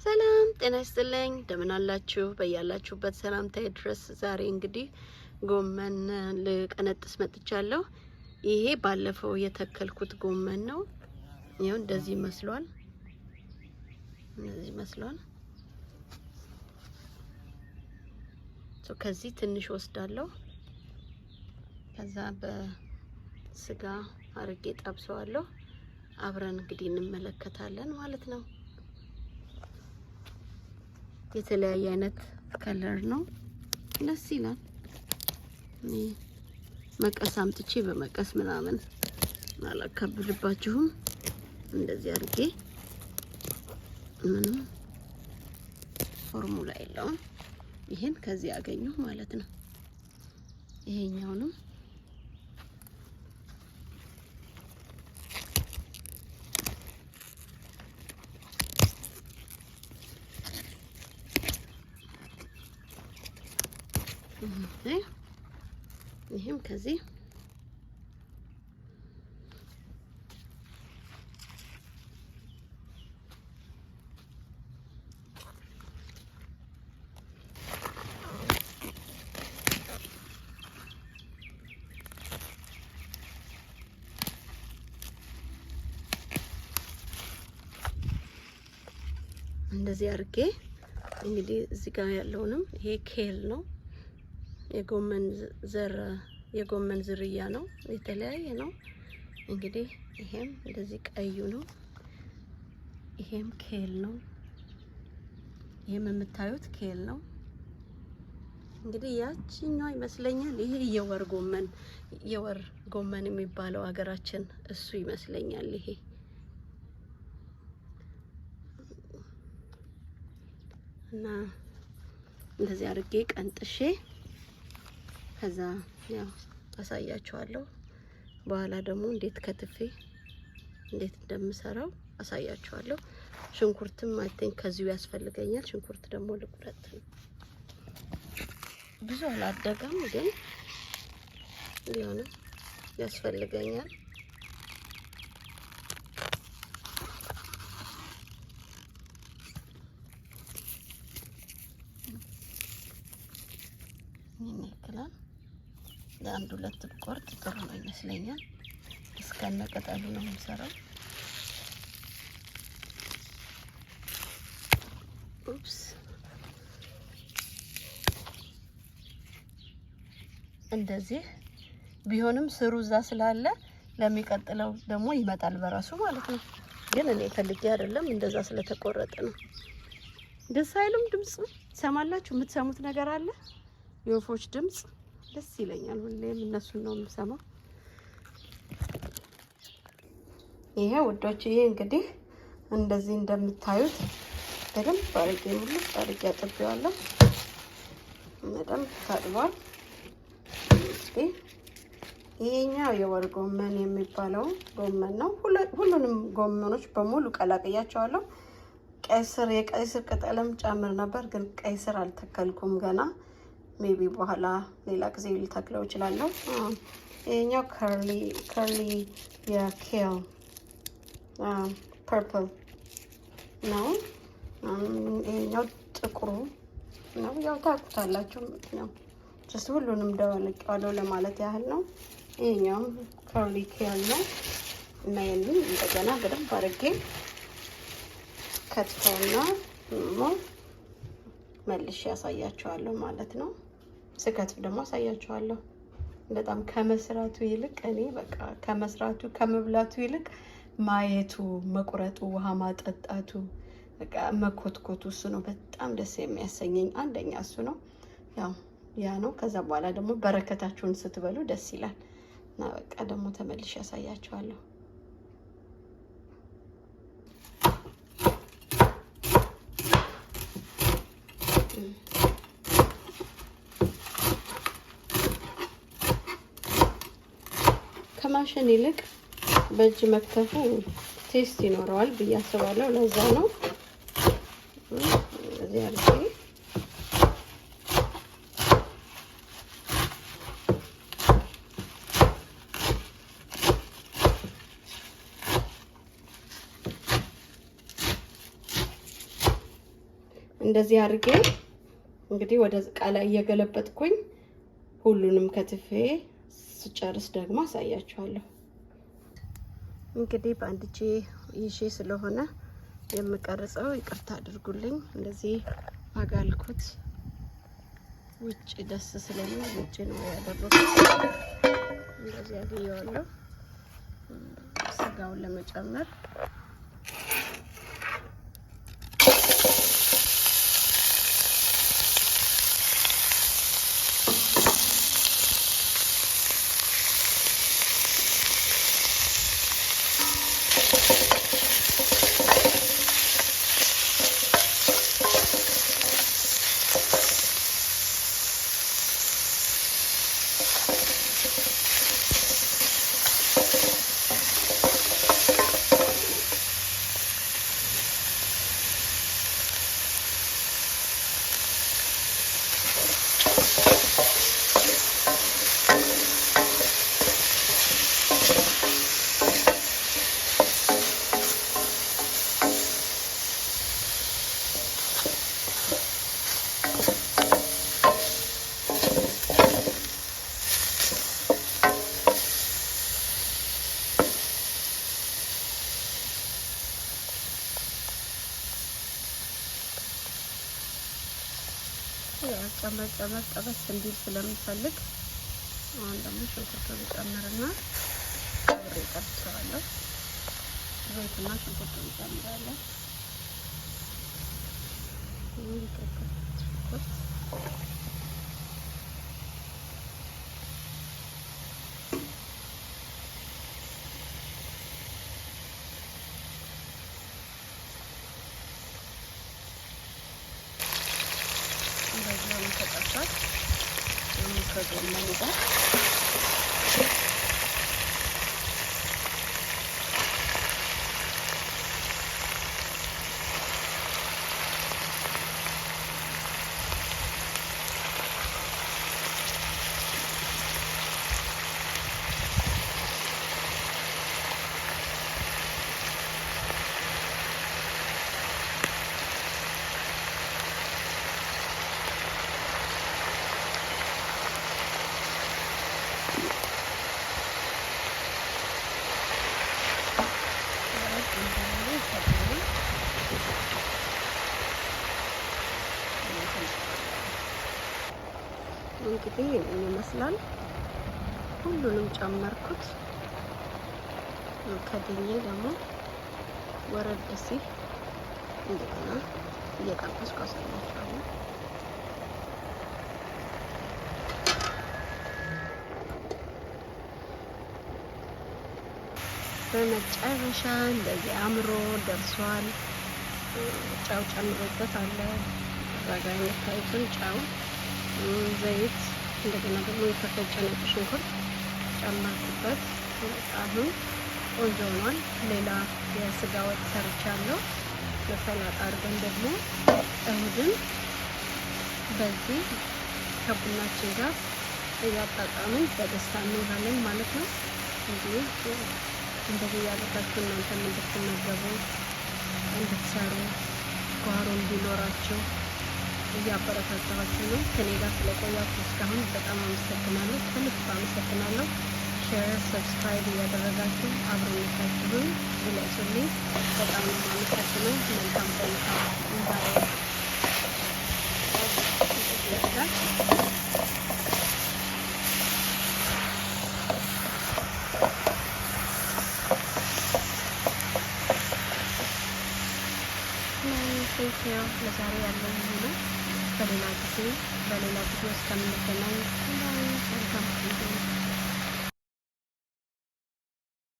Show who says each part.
Speaker 1: ሰላም ጤና ይስጥልኝ። እንደምን አላችሁ? በያላችሁበት ሰላምታ ይድረስ። ዛሬ እንግዲህ ጎመን ልቀነጥስ መጥቻለሁ። ይሄ ባለፈው የተከልኩት ጎመን ነው። ይኸው እንደዚህ መስሏል። እንደዚህ መስሏል። So ከዚህ ትንሽ ወስዳለሁ። ከዛ በስጋ አርጌ ጠብሰዋለሁ። አብረን እንግዲህ እንመለከታለን ማለት ነው። የተለያየ አይነት color ነው። ደስ ይላል። እኔ መቀስ አምጥቼ በመቀስ ምናምን አላካብድባችሁም። እንደዚህ አድርጌ ምንም ፎርሙላ የለውም። ይሄን ከዚህ ያገኘሁ ማለት ነው። ይሄኛውንም ይሄም ከዚህ እንደዚህ አድርጌ እንግዲህ እዚህ ጋር ያለውንም ይሄ kale ነው። የጎመን ዘር፣ የጎመን ዝርያ ነው። የተለያየ ነው። እንግዲህ ይሄም እንደዚህ ቀዩ ነው። ይሄም kale ነው። ይሄም የምታዩት kale ነው። እንግዲህ ያቺኛዋ ይመስለኛል። ይሄ የወር ጎመን የሚባለው ሀገራችን እሱ ይመስለኛል። ይሄ እና እንደዚህ አድርጌ ቀንጥሼ ከዛ ያው አሳያችኋለሁ። በኋላ ደግሞ እንዴት ከትፌ እንዴት እንደምሰራው አሳያችኋለሁ። ሽንኩርትም I think ከዚሁ ያስፈልገኛል። ሽንኩርት ደግሞ ልቁረጥ ነው። ብዙ አላደገም ግን ቢሆንም ያስፈልገኛል። ይህን ያክላል። ለአንድ ሁለት ብቆርጥ ጥሩ ነው ይመስለኛል። እስከነ ቅጠሉ ነው የምሰራው። Oops፣ እንደዚህ ቢሆንም ስሩ እዛ ስላለ ለሚቀጥለው ደግሞ ይመጣል በራሱ ማለት ነው። ግን እኔ ፈልጌ አይደለም፣ እንደዛ ስለተቆረጠ ነው። ደስ አይልም? ድምፁ ትሰማላችሁ? የምትሰሙት ነገር አለ። የወፎች ድምጽ ደስ ይለኛል። ሁሌም እነሱን ነው የምሰማው። ይሄ ውዶች፣ ይሄ እንግዲህ እንደዚህ እንደምታዩት በደንብ አድርጌ ሙልጭ አድርጌ አጥቤዋለሁ። በደንብ ታጥቧል። እንግዲህ ይሄኛው የወር ጎመን የሚባለው ጎመን ነው። ሁሉንም ጎመኖች በሙሉ ቀላቅያቸዋለሁ። ቀይ ስር፣ የቀይ ስር ቅጠልም ጨምር ነበር፣ ግን ቀይ ስር አልተከልኩም ገና። Maybe በኋላ ሌላ ጊዜ ልተክለው እችላለሁ። ይሄኛው curly የ kale purple ነው። ይሄኛው ጥቁሩ ነው። ያው ታውቁታላችሁ ነው። Just ሁሉንም ደባልቄዋለሁ ለማለት ያህል ነው። ይሄኛውም curly kale ነው እና ይህንን እንደገና በደንብ አድርጌ ከትፈውና ደግሞ መልሼ ያሳያችኋለሁ ማለት ነው። ስከትፍ ደግሞ አሳያችኋለሁ። በጣም ከመስራቱ ይልቅ እኔ በቃ ከመስራቱ ከመብላቱ ይልቅ ማየቱ፣ መቁረጡ፣ ውሃ ማጠጣቱ፣ በቃ መኮትኮቱ እሱ ነው በጣም ደስ የሚያሰኘኝ። አንደኛ እሱ ነው፣ ያው ያ ነው። ከዛ በኋላ ደግሞ በረከታችሁን ስትበሉ ደስ ይላል እና በቃ ደግሞ ተመልሼ ያሳያችኋለሁ። ከማሽን ይልቅ በእጅ መክተፉ taste ይኖረዋል ብዬ አስባለሁ። ለዛ ነው እዚህ አድርጌ እንደዚህ አድርጌ እንግዲህ ወደ እቃ ላይ እየገለበጥኩኝ ሁሉንም ከትፌ ስጨርስ ደግሞ አሳያችኋለሁ። እንግዲህ በአንድ እጄ ይዤ ስለሆነ የምቀርጸው ይቅርታ አድርጉልኝ። እንደዚህ አጋልኩት። ውጭ ደስ ስለሚል ውጭ ነው ያደረኩት። እንደዚህ አግየዋለሁ ስጋውን ለመጨመር። ጨመር ጨመር ጠበስ እንዲል ስለምፈልግ አሁን ደግሞ ሽንኩርቱን ጨምርና አብሬ ጠብሰዋለሁ። ዘይትና ሽንኩርቱን ጨምራለሁ። ሽንኩርት እንደዚህ ሆኖ ተጠብሷል። ከጎመኑ ጋር እንግዲህ ይመስላል። ሁሉንም ጨመርኩት። ከድኜ ደግሞ ወረድ ሲል እንደገና እየጠበስኩ አሳያችኋለሁ። በመጨረሻ እንደዚህ አምሮ ደርሷል። ጨው ጨምሮበት አለ። እዛ ጋር የምታዩትን ጨው፣ ዘይት፣ እንደገና ደግሞ የተፈጨ ነጭ ሽንኩርት ጨመርኩበት። አሁን ቆንጆ ሆኗል። ሌላ የስጋ ወጥ ሰርቻለሁ። በሰላጣ አድርገን ደግሞ እሁድን በዚህ ከቡናችን ጋር እያጣጣምን በደስታ እንውላለን ማለት ነው። እንግዲህ እንደዚህ እያደረጋችሁ እናንተም እንድትመገቡ እንድትሰሩ ጓሮ እንዲኖራችሁ እያበረታታኋችሁ ነው። ከኔ ጋር ስለቆያችሁ እስካሁን በጣም አመሰግናለሁ። ከልብ አመሰግናለሁ። Share፣ subscribe እያደረጋችሁ አብሮነታችሁን ግለጹልኝ። በጣም ነው የማመሰግነው። መልካም ቆይታ። Bye። Thank you። ለዛሬ ያለው ይሄ ነው። በሌላ ጊዜ በሌላ ቪዲዮ እስከምንገናኝ bye። መልካም ቆይታ።